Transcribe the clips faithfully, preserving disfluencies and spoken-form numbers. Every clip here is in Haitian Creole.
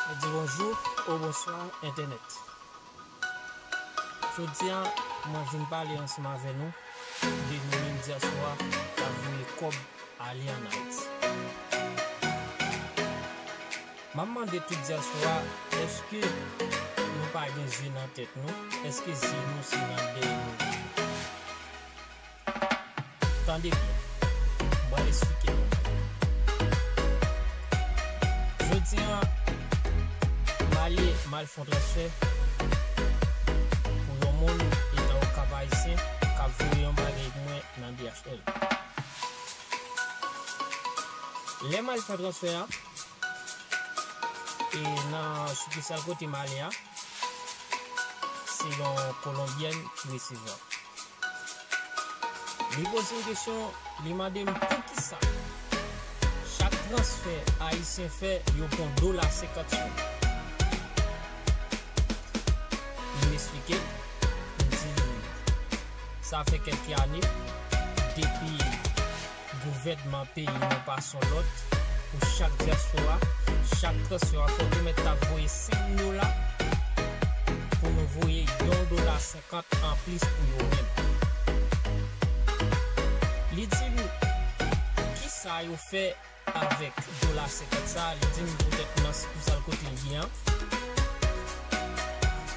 Nou di bonjou ou bonswa entènèt. Jodi a, mwen vin pale ansanm avè nou de nou menm dyaspora k ap voye kòb ale ann Ayiti. M ap mande tout dyaspora, èske nou pa gen zye nan tèt nou? Èske zye nou se nan dèyè nou? Tande byen, m pral esplike nou. Jodi a, m ale, m al fè yon transfè pou yon moun, etan yon Kap Ayisyen, k ap voye yon bagay pou mwen nan D H L. Lè m al fè transfè a, e nan sikisal kote m ale a, se yon kolonbyèn ki resevwa. Li poze m kesyon, li mande m poukisa chak transfè Ayisyen fè, yo pran dola senkant sou mwen. M esplike l, m di, sa fè kèk ane depi gouvènman peyi nou pa son lòt, pou chak dyaspora, chak transfè a, fòk nou mèt ta voye senk dola pou nou voye yon dola senkant anplis pou yo menm. Li di m, kisa yo fè avèk dola senkant sa a? Li di m poutèt nan sikisal kote l ye an,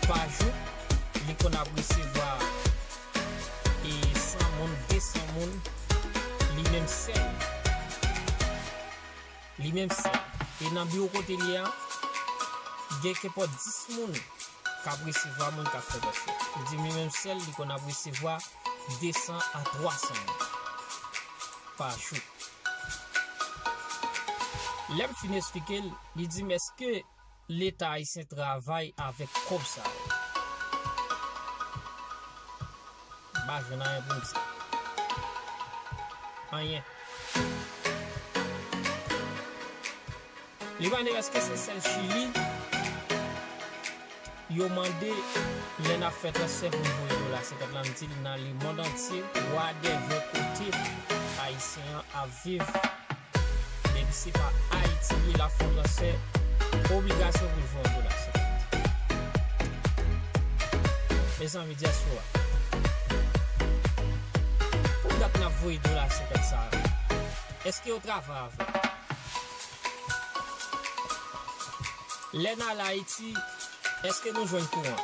pa jou, li konn ap resevwa e san moun, de san moun, li menm sèl. Li menm sèl. E nan biwo kote l ye a, gen kenpòt dis moun k ap resevwa moun k ap fè transfè. Li di m li menm sèl, li konn ap resevwa de san a twa san moun pa jou. Lè m fin esplike l, li di m, èske Leta ayisyen travay avèk kòb sa yo? M pa jwenn anyen pou m di. Anyen. Li mande èske se sèl Chili yo mande lè n ap fè transfè pou n voye dola senkant la? M di l nan lemonn antye, wadèvè kote ayisyen an ap viv, depi se pa Ayiti li ye, l ap fè yon transfè, obligasyon pou l voye yon dola senkant. Mezanmi, dyaspora, pou dat n ap voye dola senkant sa a, èske yo travay avè l? Lè n al Ayiti, èske nou jwenn kouran?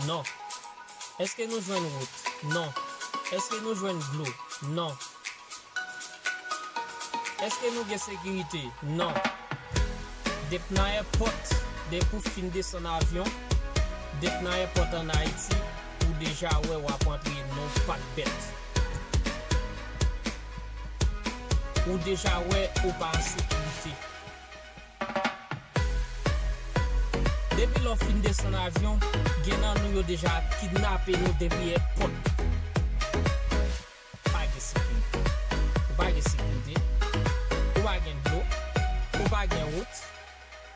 Non. Èske nou jwenn wout? Non. Èske nou jwenn dlo? Non. Èske nou gen sekirite? Non. Depi nan èpòt, depi w fin desann avyon, depi nan èpòt ann Ayiti, ou deja wè w ap antre nan yon pak bèt. Ou deja wè ou pa an sekirite. Depi lè w fin desann avyon, gen nan nou yo deja kidnape nou depi èpòt. Pa gen sekirite. Ou pa gen sekirite. Ou pa gen dlo. Ou pa gen wout.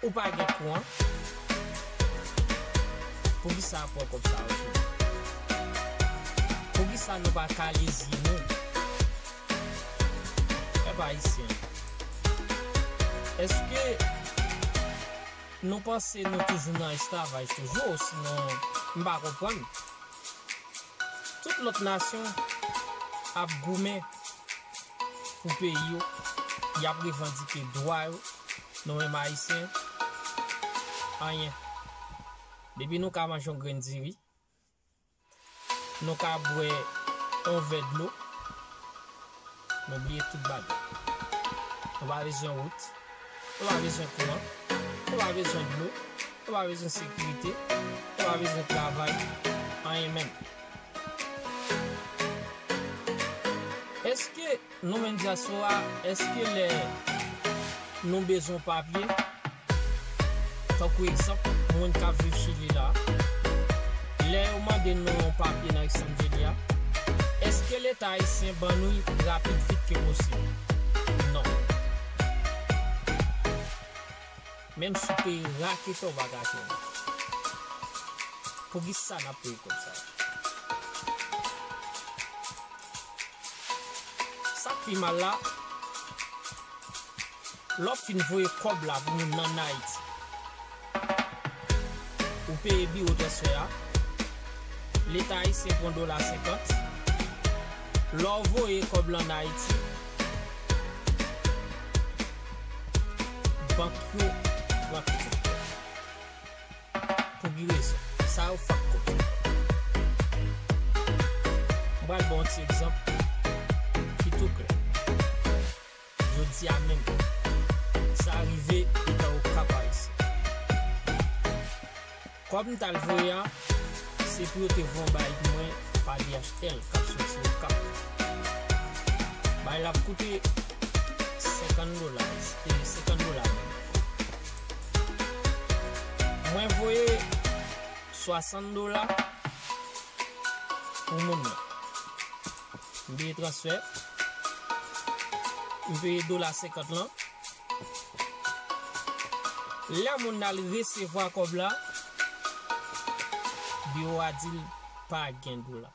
Ou pa gen kouran. Poukisa w ap pran kòb sa yo sou nou? Poukisa nou pa kale zye nou? Pèp ayisyen, èske nou panse nou toujou nan esklavaj toujou, osinon m pa konprann? Tout lòt nasyon ap goumen pou peyi yo, y ap revandike dwa yo, nou menm ayisyen, anyen. Depi nou ka manje yon grenn diri, nou ka bwè yon vè dlo, nou bliye tout bagay. Nou pa bezwen wout, nou pa bezwen kouran, nou pa bezwen dlo, nou pa bezwen sekirite, nou pa bezwen travay, anyen menm. Èske nou menm dyaspora, èske lè nou bezwen papye, tankou egzanp, moun k ap viv Chili la, lè yo mande nou yon papye nan Extranjeria, èske Leta ayisyen ban nou l rapid vit ke posib? Non. Menm si w peye raketè, w pa ka jwenn. Poukisa n ap peye kòb sa yo? Sa k pi mal la, lè w fin voye kòb la pou moun nan Ayiti, Ou peye biwo transfè a. Leta ayisyen pran dola senkant. Lè w voye kòb la ann Ayiti, bank yo pran tout. Pou ki rezon? Sa yo fèk kote. M pral ba w yon ti egzanp ki tou klè. Jodi a menm, sa rive etan Okap Ayisyen. Kòb m t al voye a, se pou yo te voye yon bagay pou mwen pa D H L k ap soti Okap. Bagay la ap koute senkant dola, e, senkant dola menm. Mwen voye swasant dola pou moun nan. M peye transfè. M peye dola senkant lan. Lè moun nan al resevwa kòb la, biwo a di l pa gen dola.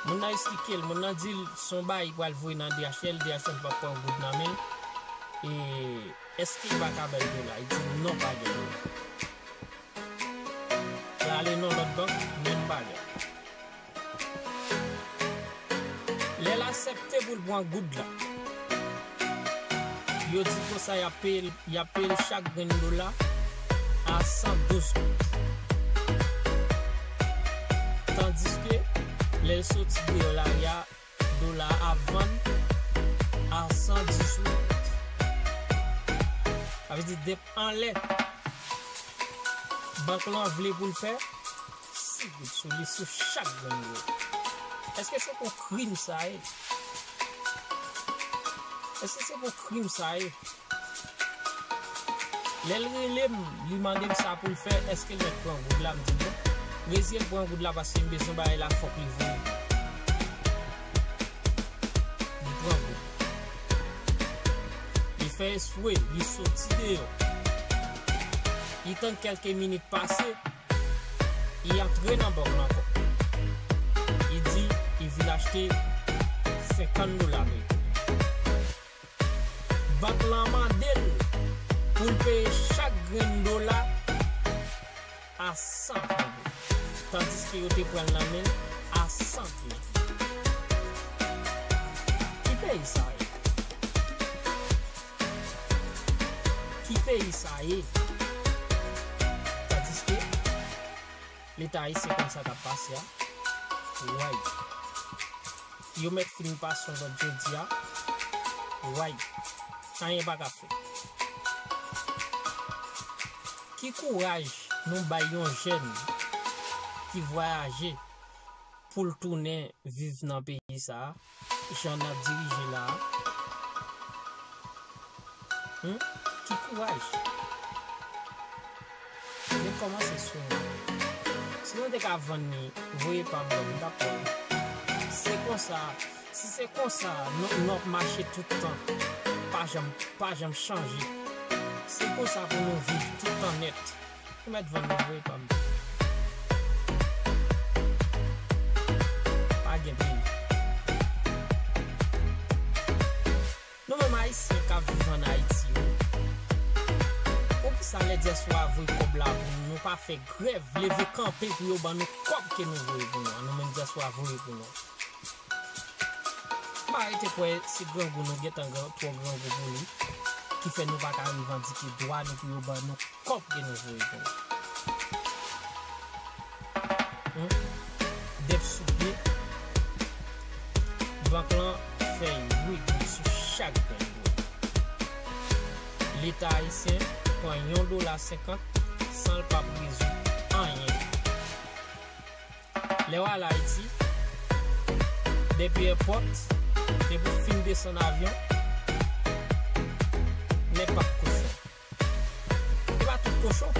Moun nan eksplike l, moun nan di l se yon bagay li pral voye nan D H L, D H L p ap pran goud nan men l. E èske li pa ka ba l dola? Li di non, pa gen dola. L ale nan lòt bank, menm bagay. Lè l aksepte pou l pran goud la, yo di konsa y ap peye l, y ap peye l chak grenn dola a san douz goud. Tandiske, lè l soti deyò lari a, dola a ap vann a san dizuit goud. Sa vle di, depi anlè bank lan vle pou l fè, sis goud sou li, sou chak grenn dola. Èske se pou krim sa ye? Èske se pou krim sa ye? Lè l rele m, li mande m sa pou l fè, èske l mèt pran goud la? M di non. Rezye l pran goud la paske m bezwen bagay la, fòk li voye. Li pran goud. Li fè espre, li soti deyò. Li tann kèlke minit pase, li antre nan bank lan ankò. Li di li vin achte senkant dola ameriken. Bank lan mande l pou l peye chak grenn dola a san ven goud, tandiske yo te pran l nan men l a san douz goud. Ki peyi sa ye? Ki peyi sa ye? Tandiske Leta ayisyen konn sa k ap pase a. Way. Yo mèt fin pase yon lòt jodi a. Way. Anyen pa ka fèt. Ki kouraj nou bay yon jèn ki vwayaje pou l tounen viv nan peyi sa a, jan n ap dirije la a? Hmm? Ki kouraj! Men kòmanse sou mwen. Si nou te ka vann li, voye pa m ban m, m t ap pran l. Se konsa, si se konsa, nou, nou ap mache tout tan, pa janm, pa janm chanje. Se konsa pou nou viv tout tan nèt. Ou mèt vann li, voye pa m. Pa gen peyi. Nou menm Ayisyen k ap viv ann Ayiti yo, poukisa lè dyaspora voye kòb la pou nou, nou pa fè grèv, leve kanpe pou yo ban nou kòb ke nou voye pou nou an, nou menm dyaspora voye pou nou? M pa rete kwè se grangou nou gentan gran, twò grangou pou li, ki fè nou pa ka revandike dwa nou pou yo ban nou kòb ke nou voye pou nou. Hmm? Dèp sou pye, bank lan fè uit goud sou chak grenn goud. Leta ayisyen pran yon dola senkant san l p ap rezoud anyen. Lè w al Ayiti, depi èpòt, depi w fin desann avyon, nèg p ap kochon. E pa tout kochon.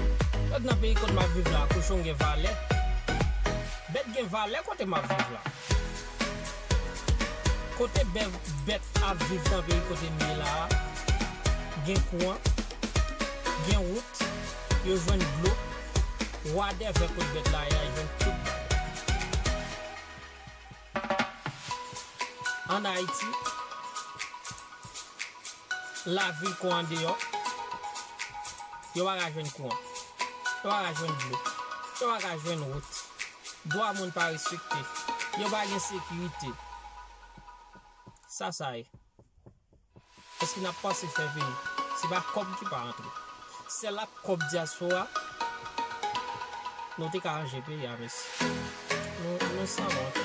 Gad nan peyi kote m ap viv la, kochon gen valè. Bèt gen valè kote m ap viv la. Kote bèt, bèt ap viv nan peyi kote m ye la a, gen kouran, gen wout, yo jwenn dlo, whatever kote bèt la ye a, yo jwenn tout bagay. Ann Ayiti, lavil kon andeyò, Yo pa ka jwenn kouran. Yo pa ka jwenn dlo. Yo pa ka jwenn wout. Dwa moun pa respekte. Yo pa gen sekirite. Sa sa ye. Èske n ap panse fè peyi? Se pa kòb ki pa antre. Sèl ak kòb dyaspora, nou te ka ranje peyi a, mesye. Nou, nou sanwont.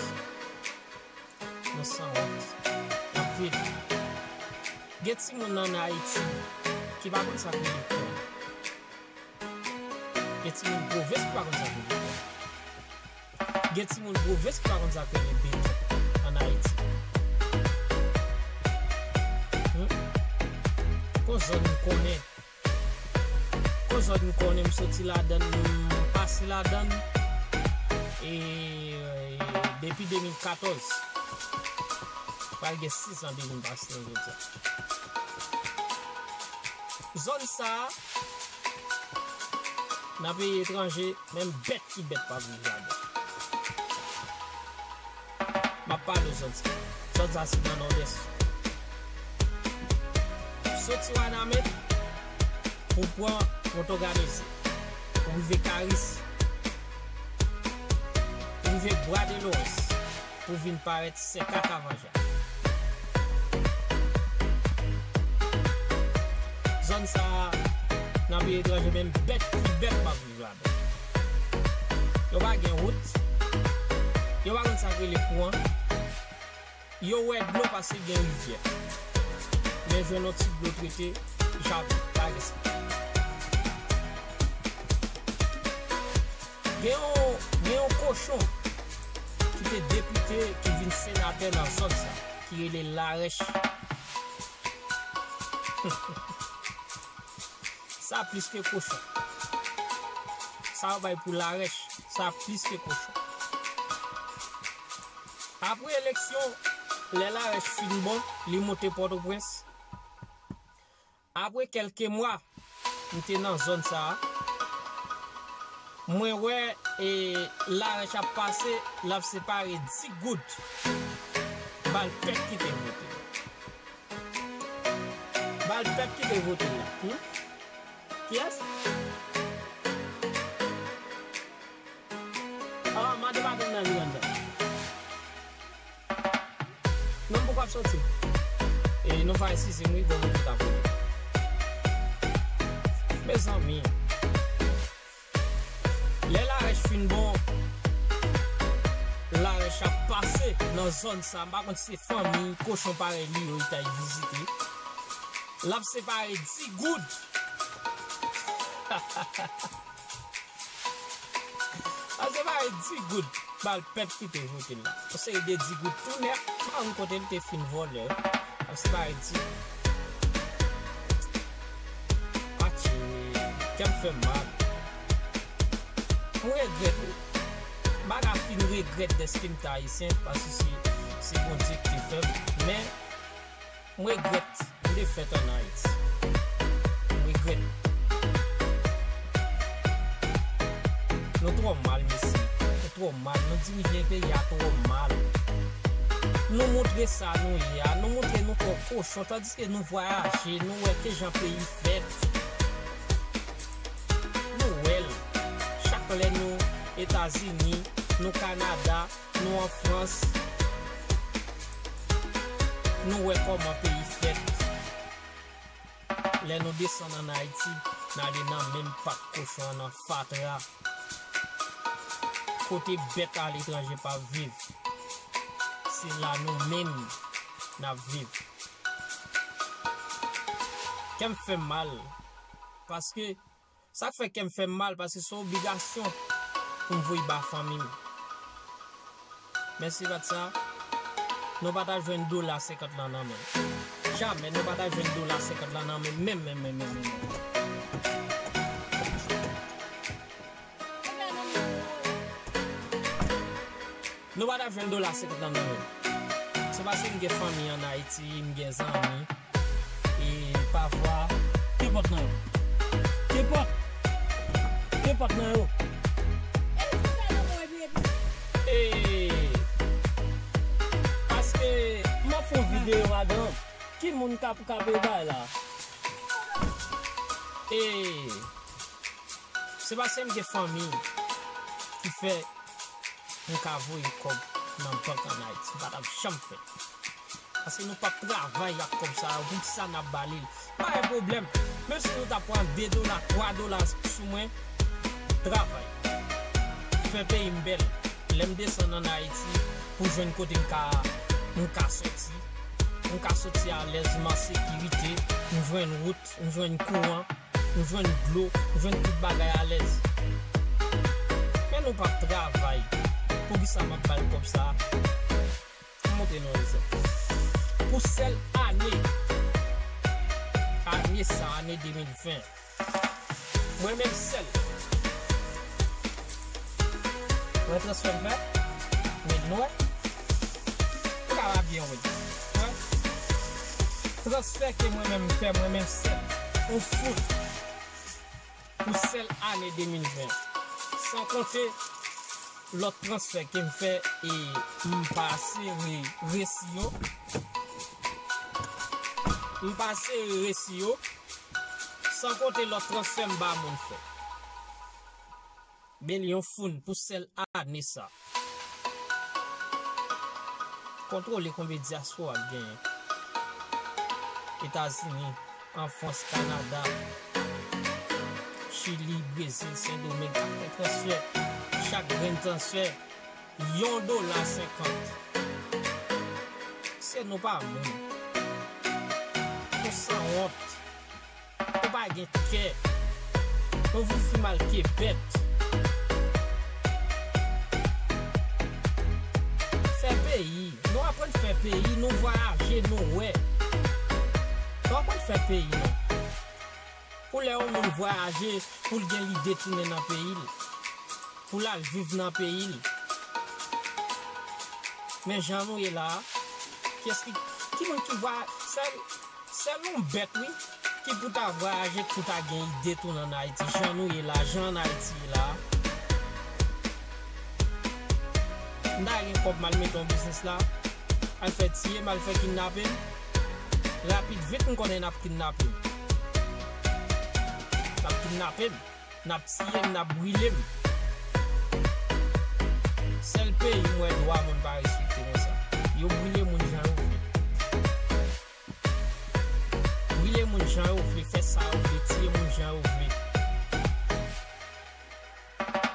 Nou sanwont. N ap vide. Gen timoun ann Ayiti ki pa konn sa k rele kouran. Gen timoun pwovens ki pa konn sa k rele kouran. Gen timoun pwovens ki pa konn sa k rele beton ann Ayiti. Hmm? Gon zòn m konnen. Gon zòn m konnen, m soti ladann, m pase ladann. E, e, depi de mil katòz. Pral gen sis an depi m pase la jodi a. Zòn sa a, nan peyi etranje, menm bèt ki bèt p ap viv ladan. M ap pale w zòn sa. Zòn sa se nan Nòdès. Soti Wanament, ou pran Pòtoganize, ou rive Karis, ou rive Bwa de Lorens, pou vin parèt Sèka Kavaja. Zòn sa a, nan peyi etranje, menm bèt ki bèt p ap viv ladan. Yo pa gen wout. Yo pa konn sa k rele kouran. Yo wè dlo paske gen rivyè. Men jwenn yon ti dlo trete, jaden, pa gen sa. Gen yon, gen yon kochon ki te depite, ki vin senatè nan zòn sa, ki rele Larèch. Sa plis ke kochon. Sa yo bay pou Larèch, sa plis ke kochon. Apre eleksyon, lè Larèch fin bon, li moute Pòtoprens. Apre kèlke mwa, m te nan zòn sa a. Mwen wè, e, Larèch ap pase, l ap separe di goud. Ba l pèp ki te vote. Ba l pèp ki te vote la. Hmm? Kiyès? Ah, madanm pa konn nan li anndan. Non, poukò ap soti? E nou va eskize m, wi, bon, nou tout ap vini. Mezanmi, lè Larèch fin bon, Larèch ap pase nan zòn sa, m pa konn si se fanmi, kochon parèy li yo, li t al vizite. L ap separe di goud. L ap separe di goud ba l pèp ki te vote l la. Yon seri de di goud tou nèf, pa konn kote l te fin vòlè yo. L ap separe di goud. Atchè, kè m fè m mal. Mwen regrèt, wi. M pa ka fin regrèt dèske m te ayisyen, paske se, se Bondye ki te fè m. Men, m regrèt m te fèt ann Ayiti. M regrèt. Nou twò mal, mesye. Nou twò mal. Nou dirije peyi a twò mal. Nou montre sa nou ye a. Nou montre nou twò kochon, tandiske nou vwayaje, nou wè kijan peyi fèt. Nou wè l. Chak lè nou Etazini, nou Kanada, nou an Frans, nou wè kòman peyi fèt. Lè nou desann ann Ayiti, n ale nan menm pak kochon an, nan fatra. Kote bèt aletranje p ap viv, se la nou menm n ap viv. Kè m fè m mal, paske Sa k fè kè m fè m mal, paske se yon obligasyon pou m voye ba fanmi m. Men si pa t sa, nou pa ta jwenn dola senkant lan nan men m. Jamè nou pa ta jwenn dola senkant lan nan men m, menm, menm, menm, menm, menm. Nou pa ta jwenn dola senkant lan nan men m. Se paske m gen fanmi ann Ayiti, m gen zanmi. E pafwa, kenpòt nan yo. Kenpòt! Kenpòt nan yo. E, paske m ap fè yon videyo, madanm. Ki moun k ap, k ap bay la? E, Se paske m gen fanmi ki fè m ka voye kòb nan bank ann Ayiti. M pa t ap janm fè. Paske nou p ap travay ak kòb sa yo, poukisa n ap ba li l? Pa gen pwoblèm. Menm si nou ta pran de dola, twa dola sou mwen, travay. Fè peyi m bèl. Lè m desann ann Ayiti, pou jwenn kote m ka, m ka soti. M ka soti alèz, m an sekirite, m jwenn wout, m jwenn kouran, m jwenn dlo, m jwenn tout bagay alèz. Men nou p ap travay. Poukisa m ap ba l kòb sa a? M montre nou yon egzanp. Pou sèl ane, ane sa, ane de mil ven, mwen menm sèl, mwen transfè m fè, men nou wè, m ka pa byen wè. Wè. Transfè ke mwen menm m fè, mwen menm sèl, yon foul, pou sèl ane de mil ven. San konte lòt transfè ke m fè e m pase re-, resi yo. M pase resi yo. San konte lòt transfè m ba moun fè. Milyon foun pou sèl ane sa. Kontwole konbyen dyaspora k genyen. Etazini, an Frans, Kanada, Chili, Brezil, Sendomeng, k ap fè transfè. Chak grenn transfè, yon dola senkant. Se nou pa moun. Nou sanwont. Nou pa gen kè. Nou vin pi mal ke bèt. Fè peyi. Nou aprann fè peyi. Nou vwayaje, nou wè. Nou aprann fè peyi nou. Pou lè yon moun vwayaje, pou l gen lide tounen nan peyi l. Pou l al viv nan peyi l. Men jan nou ye la a, kiyès ki, ki moun ki vwa-, sèl, sèl yon bèt, wi, ki pou ta vwayaje, ki pou ta gen ide tounen ann Ayiti, jan nou ye la, jan ann Ayiti ye la a. M ta gen kòb m al mete yon biznis la, al fè tiye m, al fè kidnape m. Rapid vit, m konnen n ap kidnape m. N ap kidnape m. N ap tiye m, n ap brile m. Sèl peyi m wè dwa moun pa respekte konsa. Yo brile moun jan yo vle. Brile moun jan yo vle, fè sa yo vle, tiye moun jan yo vle.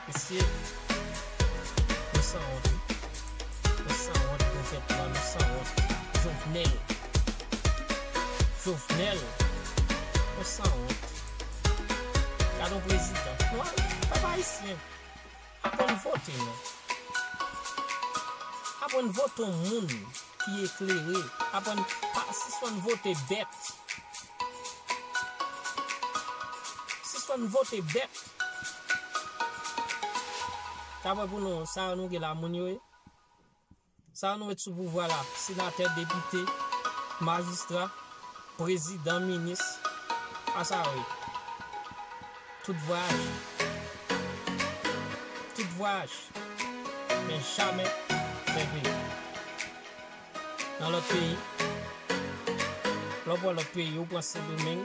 Mesye, nou sanwont, wi. Nou sanwont, gouvènman, nou sanwont. Jovenel. Jovenel. Nou sanwont. Gade yon prezidan. Pèp ayisyen, aprann vote, non. Aprann vote yon moun ki eklere. Aprann pa sispann vote bèt. Sispann vote bèt. Sa vre pou nou, sa yo nou gen la moun yo ye. Sa yo nou met sou pouvwa la, senatè, depite, majistra, prezidan, minis, a sa yo ye. Tout vwayaj. Tout vwayaj. Men jamè fè peyi. Nan lòt peyi, lè w pran lòt peyi, ou pran Sendomeng,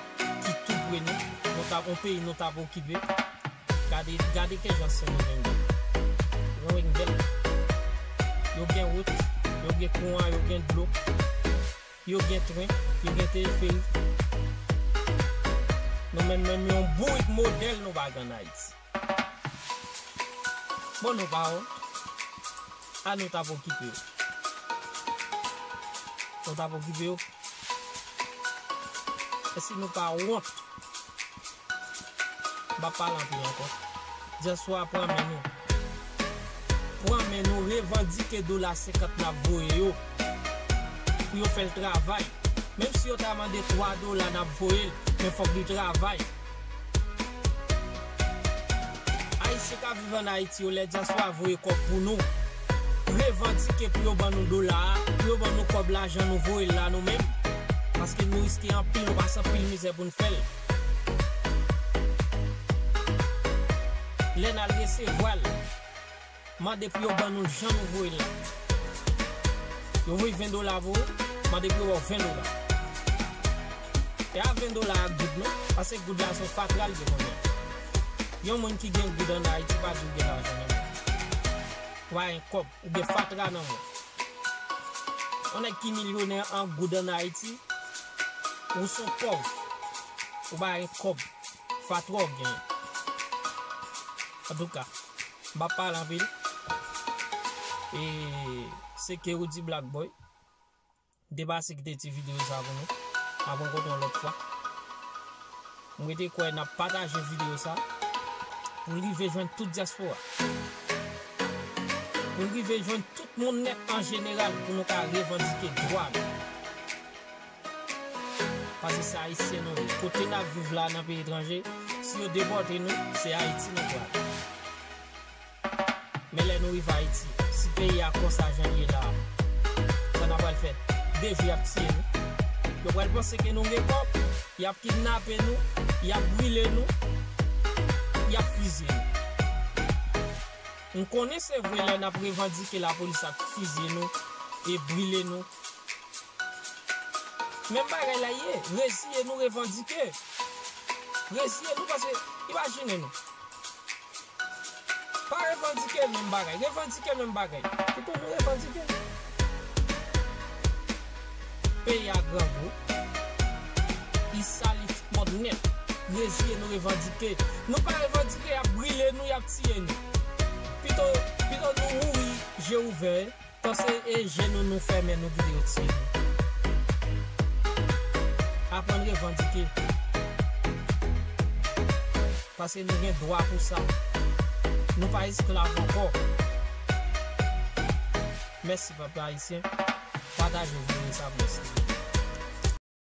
ki tou pre nou, nou t ap, yon peyi nou t ap okipe. Gade, gade kijan Sendomeng ye. Sendomeng bèl. Yo gen wout, yo gen kouran, yo gen dlo, yo gen tren, yo gen teleferik. Nou menm, menm yon bourik modèl nou pa gen ann Ayiti. Bon, nou pa wont. A nou t ap okipe yo. Nou t ap okipe yo. Èske nou pa wont? M p ap pale anpil ankò. Dyaspora, pran men nou. Pran men nou, revandike dola senkant n ap voye yo. Pou yo fè l travay. Menm si yo ta mande twa dola n ap voye l, men fòk li travay. Ayisyen k ap viv ann Ayiti yo, lè dyaspora voye kòb pou nou, revandike pou yo ban nou dola a, pou yo ban nou kòb lajan nou voye l la nou menm. Paske nou riske anpil, nou pase anpil mizè pou n fè l. Lè n al resevwa l, mande pou yo ban nou l jan nou voye l la. Yo voye ven dola pou ou, mande pou yo ba w ven dola. E a ven dola ak goud non, paske goud la se yon fatra l ye kounye a. Yon moun ki gen goud ann Ayiti pa di w gen lajan nan men w. Ou pa gen kòb, ou gen fatra nan men w. Yon nèg ki milyonè an goud ann Ayiti, ou s on pòv. Ou pa gen kòb, fatra w genyen. Antouka, m p ap pale anpil. E se Kerody Black Boy. Depase kite ti videyo sa pou nou. N ap rankontre yon lòt fwa. Mwen te kwè n ap pataje videyo sa pou l rive jwenn tout dyaspora. Pou l rive jwenn tout moun nèt an jeneral pou nou ka revandike dwa nou. Paske se Ayisyen nou ye. Kote n ap viv la nan peyi etranje, si yo depòte nou, se Ayiti nou pral. Men lè nou rive Ayiti, si peyi a konsa jan l ye la, sa n ap pral fè? De jou y ap tiye nou. Yo pral panse ke nou gen kòb, y ap kidnape nou, y ap brile nou, y ap fizye nou. M konnen se vre lè n ap revandike lapolis ap fizye nou e brile nou. Menm bagay la ye, reziye nou revandike. Reziye nou paske, imajine nou. Pa revandike menm bagay, revandike menm bagay. Pito nou revandike. Peyi a grangou. Li sali fòt nèt. Reziye nou revandike. Nou pa revandike, y ap brile nou, y ap tiye nou. Pito, pito nou mouri je ouvè. Tan se e je nou nou fèmen nou kite yo tiye nou. Aprann revandike. Paske nou gen dwa pou sa. Nou pa esklav ankò. Mèsi pèp ayisyen. Pataje videyo sa pou mèsi.